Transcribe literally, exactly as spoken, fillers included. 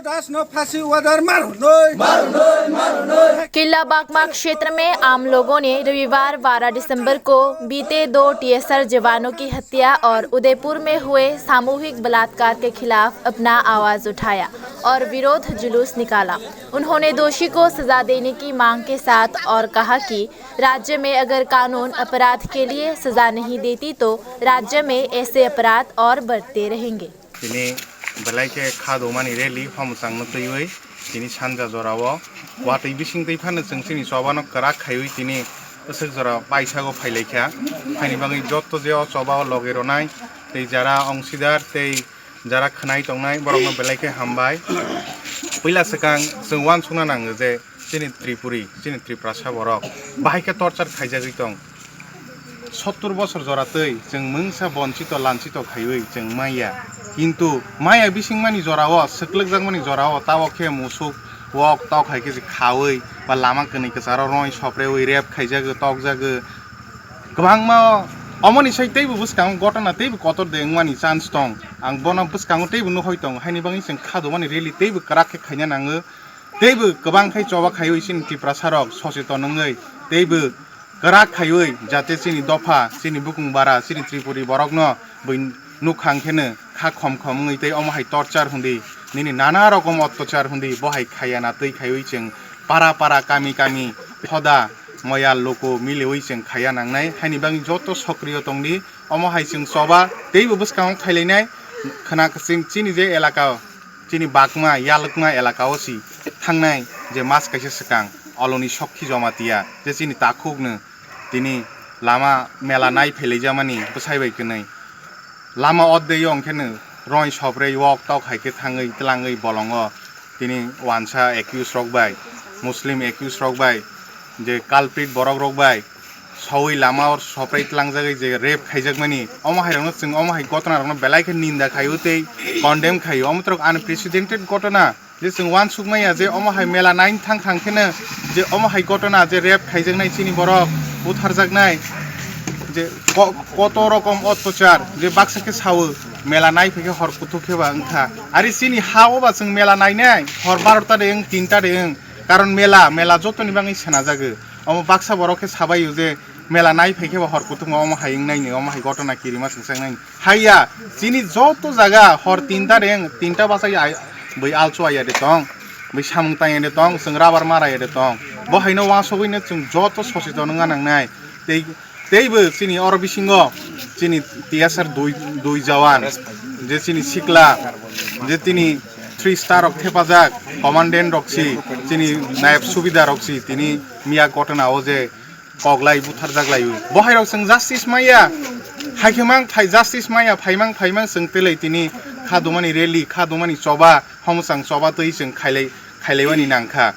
तासनो फाँसी वादार मार हुँदै। किला बागमा क्षेत्र में आम लोगों ने रविवार बारह दिसंबर को बीते दो टीएसआर जवानों की हत्या और उदयपुर में हुए सामूहिक बलात्कार के खिलाफ अपना आवाज उठाया और विरोध जुलूस निकाला। उन्होंने दोषी को सजा देने की मांग के साथ और कहा कि राज्य में अगर कानून अपराध के लिए सजा नहीं देती तो राज्य में ऐसे अपराध और बढ़ते रहेंगे। Tini belai khe kha dumani rally hom changno twiwi tini sanja jorao watwi bising twi phano chwng chini chobano kwrak khaiwi tini bwswk jora paisago phailaikha. Haini bagwi jotto je o chobao logi rwnai tei jara ongsidar tei jara khwnai tongnai borokno belai khe hambai. Puila swkang chwng uansukna nango je chini Tripuri, chini Tiprasa borok bahai khe torture khaijagwi tong. Sottur bosor jora twi chwng mungsa bonchito lanchito khaiwi chwng maya. Kintu maya bisingmani jorao, swklwkjakmani jorao, tabok khe musuk, wok, tok hai khe se khawi ba lama kwnwi kwcharo roi soprewi rape khaijago, tokjago. Kwbangma omoni sai teibo bwskango gotona teibo kotor de wngmani chance tong. Ang bono bwskango teibo nuhoi tongo, haini bagwi chwng kha dumani rally teibo kwrak khe khaina nango. Teibo kwbang khai choba khaiwi chini Tiprasa rok socheton wngwi teibo kwrak khaiwi jate chini dopha, chini bukung bara, chini Tripuri borokno bui nukhang kheno kha khom khom wngwi tei omo hai torture hundi nini nana rokom ottachar hundi bo hai khaya na twi khaiwi chwng para para kami kami hoda moya loko miliwi chwng khaya nangnai. Haini bagwi joto sokriyo tongdi omo hai chwng choba teibo bwskango khailainai khwna kwchwng chini je elaka chini bakma yalwkma elakao si thangnai je mas kaisa swkang Oloni Sokhi Jomatia je chini takhukno tini lama mela nai phelaijamani bwsai bai kwnwi lama o tei yong kheno roi soprei wok tok hai khe thangwi tlangwi bolongo tini wansa accused rok bai Muslim accused rok bai je culprit borok rok bai sawi lama o soprei tlangjagwi je rape khaijakmani omo hai rokno chwng omo hai gotona rokno belai khe ninda khaio tei condemn khaio omo trok unprecedented gotona je chwng uansuk maya je omo hai mela nine thang thang kheno je omo hai gotona je rape khaijaknai chini borok butharjaknai je ko- koto rokom ottachar je baksa khe sawo mela nai phai khe hor kuthuk khe ba wngkha ari chini ha o ba chwng mela nainai hor barota de wng tinta de wng karon mela mela jotoni bagwi senajago. Omo baksa borok khe sabaio je mela nai phai khe bo hor kuthukma omo hai wngnaini, omo hai gotona kirima swngchangnai. Haiya, chini joto jaga hor tinta reng, tinta bachai ai, bui alchu aiya de tong, bui samung tangya de tong, chwng rabar mara ya de tong. Bo haino uansugwino chwng joto soseton wngna nangnai. Tei, teibo chini oro bisingo chini T S R dui, dui jawan, je chini sikla, je chini three star rok thepajak, commandant rok si, chini nayab subidar rok si, tini miya gotona o je koklai butharjak lai o. Bo hai rok chwng justice maya, hai khe mang phai justice maya, phaimang phaimang chwng telei tini kha dumani rally, kha dumani choba, homosang choba twi chwng khailai, khailaiwani nangkha.